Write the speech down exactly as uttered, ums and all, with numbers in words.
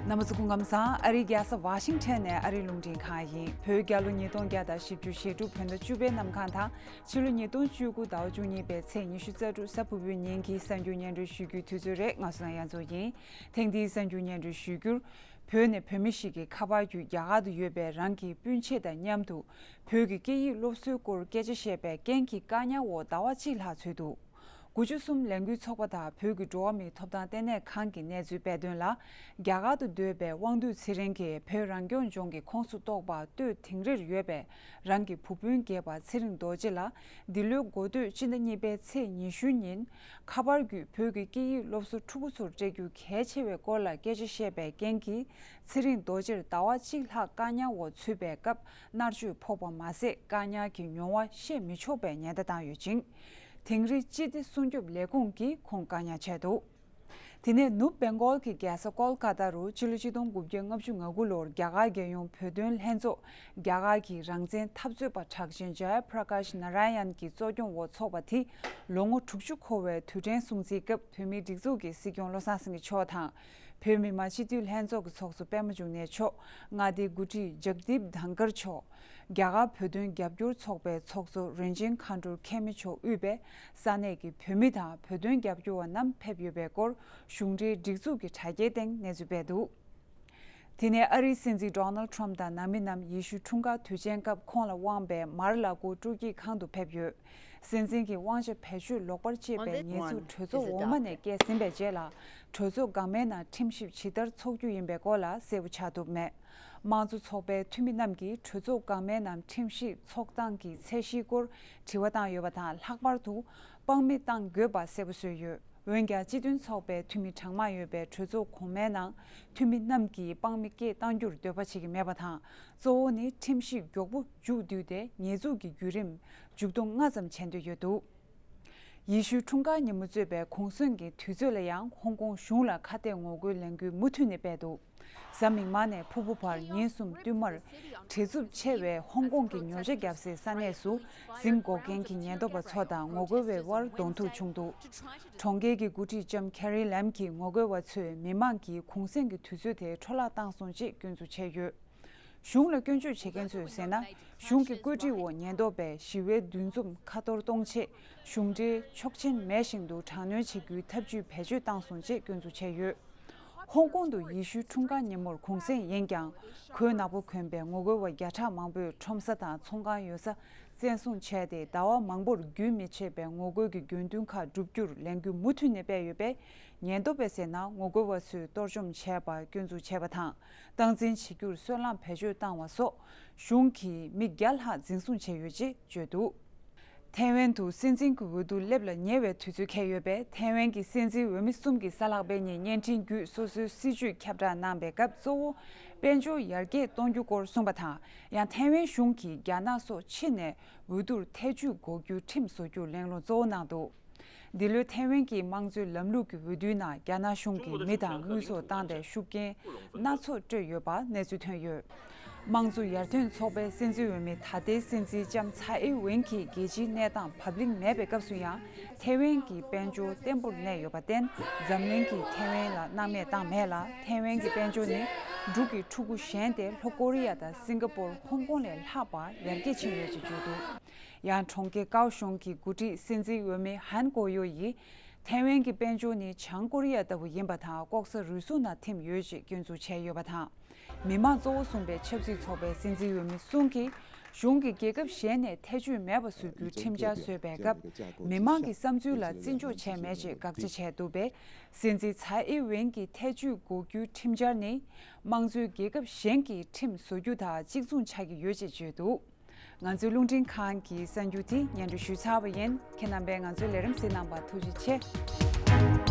རྣམ་པ་ཚོ་སྐུ་ཁམས་བཟང་། ཨ་རིའི་རྒྱལ་ས་ཝ་ཤིང་ཊོན་ནས་ཨ་རིའི་རླུང་འཕྲིན་ཁང་ཡིན། བོད་རྒྱལ་ལོ་ཉིས་སྟོང་བརྒྱ་དང་བཞི་བཅུ་ཞེ་དྲུག་བོད་ཟླ་བཅུ་པའི་གནམ་གང་དང་། ཕྱི་ལོ་ཉིས་སྟོང་བཅུ་དགུ་ཟླ་བ་བཅུ་གཉིས་པའི་ཚེས་ཉི་ཤུ་རྩ་དྲུག་གཟའ་ཕུར་བུའི་ཉིན་གྱི་གསར་འགྱུར་སྙན་སྒྲོན་ཞུ་རྒྱུའི་དུས་ཚོད་རེད། ང་བསོད་ནམས་དབྱངས་མཚོ་ཡིན། ཐེངས་འདིའི་གསར་འགྱུར་སྙན་སྒྲོན་ཞུ་རྒྱུར། བོད་ནས་བོད་མི་ཞིག་གིས་ཁ་པར་བརྒྱུད་རྒྱ་གར་དུ་ཡོད་པའི་རང་གི་སྤུན་མཆེད་དང་མཉམ་དུ་བོད་ཀྱི་སྐད་ཡིག་སློབ་གསོའི་སྐོར་སྐད་ཆ་བཤད་པའི་རྐྱེན་གྱིས་བཀག་ཉར་འོག་ཟླ་བ་གཅིག་ལྷག་ཚུད་འདུག་དགུ་བཅུ་གསུམ་ལས་འགུལ་ཚོགས་པ་དང་བོད་ཀྱི་འགྲོ་བ་མིའི་ཐོབ་ཐང་ལྟེ་གནས་ཁང་གི་གནས་ཚུལ་སྤེལ་དོན་ལ། རྒྱ་གར་དུ་སྡོད་པའི་དབང་འདུས་ཚེ་རིང་གིས་བོད་རང་སྐྱོང་ལྗོངས་ཀྱི་ཁོངས་སུ་གཏོགས་པ་སྟོད་དིང་རིར་ཡོད་པའི་རང་གི་བུ་སྤུན་རྒས་པ་ཚེ་རིང་རྡོ་རྗེ་ལ། འདི་ལོའི་འགོ་སྟོད་སྤྱི་ཟླ་གཉིས་པའི་ཚེས་ཉི་ཤུ་ཉིན་ཁ་པར་བརྒྱུད་བོད་ཀྱི་སྐད་ཡིག་སློབ་གསོ་ཕྲུ་གུ་ཚོར་སྤྲད་རྒྱུ་གལ་ཆེ་བའི་སྐོར་ལ་སྐད་ཆ་བཤད་པའི་རྐྱེན་གྱིས། ཚེ་རིང་རྡོ་རྗེར་ཟླ་བ་གཅིག་ལྷག་བཀག་ཉར་འོག་ཚུད་པའི་སྐབས་མནར་གཅོད་ཕོག་པ་མ་ཟད། བཀག་ཉར་གྱི་མྱོང་བ་བཤད་མི་ཆོག་པའི་ཉེན་བརྡ་བཏང་ཡོད་ཅིང་། དིང་རི་སྤྱི་བདེ་སྲུང་སྐྱོབ་ལས་ཁུངས་ཀྱིས་ཁོང་བཀག་ཉར་བྱས་འདུག་དེ་ནས་ནུབ་བེང་གོལ་གྱི་རྒྱལ་ས་ཀོལ་ཀ་ཏ་རུ་ཕྱི་ལོ་ཆིག་སྟོང་དགུ་བརྒྱ་ལྔ་བཅུ་ང་དགུ་ལོར་རྒྱ་གར་རྒྱལ་ཡོངས་བོད་དོན་ལྷན་ཚོགས། རྒྱ་གར་གྱི་རང་བཙན་འཐབ་རྩོད་པ་གྲགས་ཅན་ཇཱ་ཡ་པྲ་ཀཱཤ་ན་ར་ཡན་གྱི་གཙོ་སྐྱོང་འོག་ཚོགས་པ་དེ་ལོ་ངོ་དྲུག་ཅུ་འཁོར་བའི་དུས་དྲན་སྲུང་བརྩིའི་སྐབས་བོད་མིའི་སྒྲིག་འཛུགས་ཀྱི་སྲིད་སྐྱོང་བློ་བཟང་སེང་གེ་མཆོག་དང་། བོད་མི་མང་སྤྱི་འཐུས་ལྷན་ཚོགས་ཀྱི་ཚོགས་གཙོ་པད་མ་འབྱུང་གནས་མཆོག་མངའ་སྡེའི་འགོ་ཁྲིད་ཇག་དིབ་དྷན་ཁར་མཆོག་རྒྱ་གར་བོད་དོན་རྒྱབ་སྐྱོར་ཚོགས་པའི་ཚོགས་གཙོ་རིན་ཆེན་མཁའ་འགྲོ་མཁན་མི་མཆོག་དབུས་པའི་ས་གནས་ཀྱི་བོད་མི་དང་བོད་དོན་རྒྱབ་སྐྱོར་བ་རྣམས་ཕེབས་ཡོད་པའི་སྐོར་གཞུང་འབྲེལ་སྒྲིག་འཛུགས་ཀྱི་དྲ་རྒྱའི་སྟེང་གནས་ཚུལ་སྤེལ་འདུག་དེ་ནས་ཨ་རིའི་སྲིད་འཛིན་ཌོ་ནལ་ཊམ་དང་ནང་མི་རྣམས་ཡེ་ཤུའི་འཁྲུངས་སྐར་དུས་ཆེན་སྐབས་ཁོང་ལ་དབང་པའི་མར་ལ་གོ་སྤྲོ་སྐྱིད་ཁང་དུ་ཕེབས་ཡོད། སྲིད་འཛིན་གྱི་དབང་ཆ་བེད་སྤྱོད་ལོག་པར་སྤྱད་པའི་ཉེས་འཛུགས་གྲོས་ཚོགས་འོག་མ་ནས་བསྐྱལ་ཟིན་པའི་རྗེས་ལ། གྲོས་ཚོགས་འགག་མའི་ནང་ཁྲིམས་ཞིབ་ཇི་ལྟར་འཚོགས་རྒྱུ་ཡིན་པའི་སྐོར་ལ་གསལ་པོ་ཆགས་ཐུབ་མེད། དམངས་གཙོ་ཚོགས་པའི་འཐུས་མི་རྣམས་ཀྱིས་གྲོས་ཚོགས་འགག་མའི་ནང་ཁྲིམས་ཞིབ་ཚོགས་སྟངས་ཀྱི་ཚད་གཞིའི་སྐོར་དྲི་བ་བཏང་ཡོད་པ་དང་། ལྷག་པར་དུ་དཔང་མི་བཏང་དགོས་པ་གསལ་པོ་བཟོས་ཡོད། འོན་ཀྱང་སྤྱི་མཐུན་ཚོགས་པའི་འཐུས་མི་གྲངས་མང་ཡོད་པའི་གྲོས་ཚོགས་གོང་མའི་ནང་འཐུས་མི་རྣམས་ཀྱིས་དཔང་མི་སྐད་གཏང་རྒྱུར་འདོད་པ་བྱེད་ཀྱི་མེད་པ་དང་། གཙོ་བོ་ནི་ཁྲིམས་ཞིབ་མགྱོགས་པོ་མཇུག་བསྡུས་ཏེ་ཉེས་འཛུགས་ཀྱི་བརྒྱུད་རིམ་མཇུག་སྡོམ་སྔ་ཙམ་བྱེད་འདོད་ཡོད་འདུག་ཡེ་ཤུའི་འཁྲུངས་སྐར་ཉིན་མོ་གཙོས་པའི་གུང་སེང་གི་དུས་ཚོད་ལ་ཡང་ཧོང་ཀོང་གཞུང་ལ་ཁ་གཏད་ངོ་རྒོལ་ལས་འགུལ་མུ་མཐུད་ནས་སྤེལ་འདུག་གཟའ་མིག་དམར་ནས་ཕུར་བུ་བར་ཉིན་གསུམ་བསྟུད་མར་བྲེལ་འཚུབ་ཆེ་བའི་ཧོང་ཀོང་གི་ཉོ་ཆ་བརྒྱབ་སའི་ས་གནས་སུ་འཛིང་འགོག་མཁན་གྱི་ཉེན་རྟོག་པ་ཚོ་དང་ངོ་རྒོལ་བའི་དབར་གདོང་ཐུག་བྱུང་འདུག་གྲོང་ཁྱེར་གྱི་འགོ་ཁྲིད་ལྕམ་ཁེ་རི་ལེམ་གྱིས་ངོ་རྒོལ་བ་ཚོས་མི་མང་གིས་གུང་སེང་གི་དུས་ཚོད་དེ་འཕྲོ་བརླག་བཏང་སོང་ཅེས་སྐྱོན་འཛུགས་བྱས་ཡོད། གཞུང་ལ་སྐྱོན་བརྗོད་བྱེད་མཁན་ཚོས་ཟེར་ན། གཞུང་གི་བཀོད་སྒྲིག་འོག་ཉེན་རྟོག་པས་ཞི་བའི་འདུ་འཛོམས་ཁ་གཏོར་གཏོང་ཆེད་གཞུང་འབྲེལ་ཆོག་མཆན་མེད་བཞིན་དུ་དྲག་གནོན་བྱེད་རྒྱུའི་ཐབས་ཇུས་བེད་སྤྱོད་བཏང་སོང་ཅེས་སྐྱོན་འཛུགས་བྱས་ཡོད། ཧོང་ཀོང་དུ་ཡེ་ཤུའི་འཁྲུངས་སྐར་ཉིན་མོར་གུང་སེང་ཡིན་ཀྱང་། གོས་ནག་པོ་གོན་པའི་ངོ་རྒོལ་བ་བརྒྱ་ཕྲག་མང་པོས་ཁྲོམ་ས་དང་ཚོང་ཁང་ཡོད་ས་བཙན་བཟུང་བྱས་ཏེ། ཟླ་བ་མང་པོར་རྒྱུན་མི་ཆད་པའི་ངོ་རྒོལ་གྱི་དགོས་འདུན་ཁག་བསྒྲུབ་རྒྱུར་ལས་འགུལ་མུ་མཐུད་ནས་སྤེལ་ཡོད་པས། ཉེན་རྟོག་པས་ཟེར་ན། ངོ་རྒོལ་བ་ཚོས་གཏོར་བཅོམ་བྱས་པར་སྐྱོན་འཛུགས་བྱས་པ་དང་། སྟངས་འཛིན་བྱེད་རྒྱུར་སོལ་རླངས་བེད་སྤྱོད་བཏང་བ་སོགས་གཞུང་གིས་མི་བརྒྱ་ལྷག་འཛིན་བཟུང་བྱས་ཡོད་ཅེས་བརྗོད་འདུག་ཐའེ་ཝན་དུ་སྲིད་འཛིན་གྱི་འོས་བསྡུ་སླེབས་ལ་ཉེ་བའི་དུས་ཚོད་འཁེལ་ཡོད་པས། ཐའེ་ཝན་གྱི་སྲིད་འཛིན་འོས་མི་གསུམ་གྱིས་གཟའ་ལྷག་པའི་ཉིན་བརྙན་འཕྲིན་བརྒྱུད་སོ་སོའི་སྲིད་བྱུས་ཁྱབ་བསྒྲགས་གནང་པའི་སྐབས། གཙོ་བོ་དཔལ་འབྱོར་ཡར་རྒྱས་གཏོང་རྒྱུ་སྐོར་གསུངས་པ་དང་། ཡང་ཐའེ་ཝན་གཞུང་གིས་རྒྱ་ནག་སོགས་ཕྱི་ནས་འོས་བསྡུར་ཐེ་ཇུས་འགོག་རྒྱུའི་ཁྲིམས་བཟོ་རྒྱུར་གླེང་སློང་གཙོ་བོ་གནང་འདུག་འདི་ལོའི་ཐའེ་ཝན་གྱི་དམངས་གཙོའི་ལམ་ལུགས་ཀྱི་འོས་བསྡུའི་ནང་། རྒྱ་ནག་གཞུང་གིས་མི་དང་དངུལ་སོགས་བཏང་སྟེ་ཤུགས་རྐྱེན་སྣ་ཚོགས་སྤྲོད་ཡོད་པ་གནས་ཚུལ་ཐོན་ཡོད། དམངས་གཙོ་ཡར་ཐོན་ཚོགས་པའི་སྲིད་འཛིན་འོས་མི་ད་ལྟའི་སྲིད་འཛིན་ལྕམ་ཚའེ་ཨིན་ཝེན་གྱི་རྒྱལ་སྤྱིའི་གནས་སྟངས་བབ་བརླིང་མེད་པའི་སྐབས་སུ་ཡང་། ཐའེ་ཝན་གྱི་དཔལ་འབྱོར་བརྟན་པོར་གནས་ཡོད་པར་བརྟེན། འཛམ་གླིང་གིས་ཐའེ་ཝན་ལ་སྣང་མེད་བཏང་མེད་ལ། ཐའེ་ཝན་གྱི་དཔལ་འབྱོར་ནི་འབྲུག་གི་ཕྲུ་གུ་བཞེངས་ཏེ། ལྷོ་ཀོ་རི་ཡ་དང་སིང་ག་པོར། ཧོང་ཀོང་ལས་ལྷག་པར་ཡར་རྒྱས་ཕྱིན་ཡོད་ཅེས་བརྗོད་འདུག་ཡང་གྲོང་ཁྱེར་ཀའོ་ཤོང་གི་འགོ་ཁྲིད་སྲིད་འཛིན་འོས་མི་ཧན་གོ་ཡོ་ཡིས། ཐའེ་ཝན་གྱི་དཔལ་འབྱོར་ནི་བྱང་ཀོ་རི་ཡ་ལྟ་བུ་ཡིན་པ་དང་། ལྐོག་ཟ་རུལ་སུངས་ནང་ཐིམ་ཡོད་ཅེས་སྐྱོན་འཛུགས་བྱས་ཡོད་པ་དང་། མི་མང་གཙོ་བོ་བཟུང་པའི་ཆབ་སྲིད་ཚོགས་པའི་སྲིད་འཛིན་འོས་མི་གསུམ་གྱིས། གཞུང་གིས་རྒྱལ་ཁབ་གཞན་ནས་ཐེ་ཇུས་མེད་པ་བཟོ་རྒྱུའི་ཁྲིམས་འཆར་བཟོས་པའི་སྐབས། མི་མང་གི་བསམ་ཚུལ་ལ་བརྩི་འཇོག་བྱས་མེད་ཅེས་དགག་བྱ་བྱས་འདུག་པས། སྲིད་འཛིན་ཚའེ་ཨིན་ཝེན་གྱི་ཐེ་ཇུས་འགོག་རྒྱུའི་ཁྲིམས་འཆར་ནི། དམངས་གཙོའི་རྒྱལ་ཁབ་གཞན་གྱི་ཁྲིམས་བཟོ་རྒྱུ་དང་གཅིག་མཚུངས་ཆགས་ཀྱི་ཡོད་ཅེས་བརྗོད་འདུག་ང་ཚོའི་རླུང་འཕྲིན་ཁང་གི་གསར་འགྱུར་དེ་སྙན་སྒྲོན་ཞུས་ཚར་བ་ཡིན། ཁྱེད་རྣམ་པས་ང་ཚོའི་ལས་རིམ་གཟིགས་གནང་བར་ཐུགས་རྗེ་ཆེ།